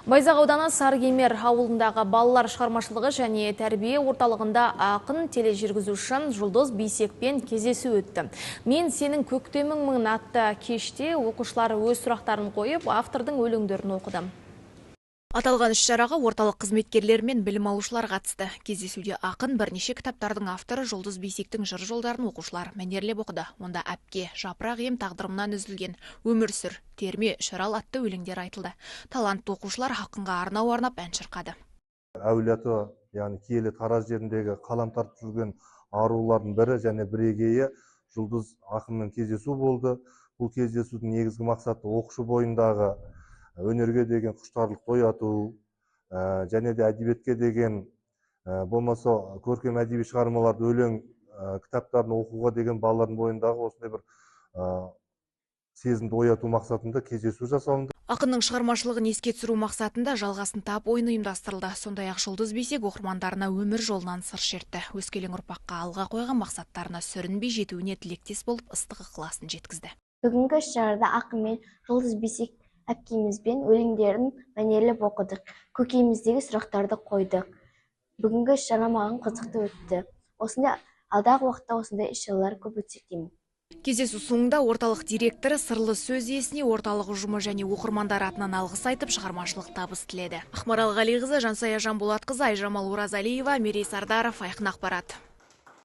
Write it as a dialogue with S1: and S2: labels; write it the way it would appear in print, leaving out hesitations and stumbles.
S1: Байзақ ауданы Сарыкемер ауылындағы балалар шығармашылығы және тәрбие орталығында ақын тележүргізуші Жұлдыз Бейсекпен кездесу өтті. «Мен сенің көктеміңмін» атты кеште оқушылар өз сұрақтарын қойып, автордың өлеңдерін оқыды.
S2: Аталған іс-шараға орталық қызметкерлері мен білім алушылар қатысты. Кездесуде ақын, бірнеше кітаптардың авторы Жұлдыз Бейсектің жыр жолдарын оқушылар мәнерлеп оқыды. Онда «Әпке», «Жапырақ ем тағдырымнан үзілген», «Өмір сүр», «Терме», «Шырал» атты өлеңдер айтылды. Талантты оқушылар ақынға арнау арнап, ән шырқады.
S3: Әулиеата, яғни киелі Тараз жеріндегі қалам тартып жүрген арулардың бірі және бірегейі Жұлдыз ақынмен кездесу болды. Бұл кездесудің негізгі мақсаты оқушы бойындағы өнерге деген құштарлықты ояту және де әдебиетке деген, болмаса көркем әдеби шығармаларды, өлең кітаптарын оқуға деген балалардың бойындағы осындай бір сезімді ояту мақсатында кездесу жасалынды.
S2: Ақынның шығармашылығын еске түсіру мақсатында «Жалғасын тап» ойыны ұйымдастырылды. Сондай-ақ Жұлдыз Бейсек оқырмандарына өмір жолынан сыр шертті. Өскелең ұрпаққа алға қойған мақсаттарына сүрінбей жетуіне тілектес болып, ыстық ықыласын жеткізді.
S4: Бүгінгі іс-шарада ақынмен, Жұлдыз Бейсек әпкемізбен өлеңдерін мәнерлеп оқыдық, көкейіміздегі сұрақтарды қойдық. Бүгінгі іс-шара маған қызықты өтті. Осындай алдағы уақытта осындай іс-шаралар көп өтсе деймін.
S2: Кездесу соңында орталық директоры сырлы сөз иесіне орталық ұжымы және оқырмандар атынан алғыс айтып, шығармашылық табыс тіледі. Ақмарал Ғалиқызы, Жансая Жанболатқызы, Айжамал Оразалиева, Мерей Сардаров, «Айқын ақпарат».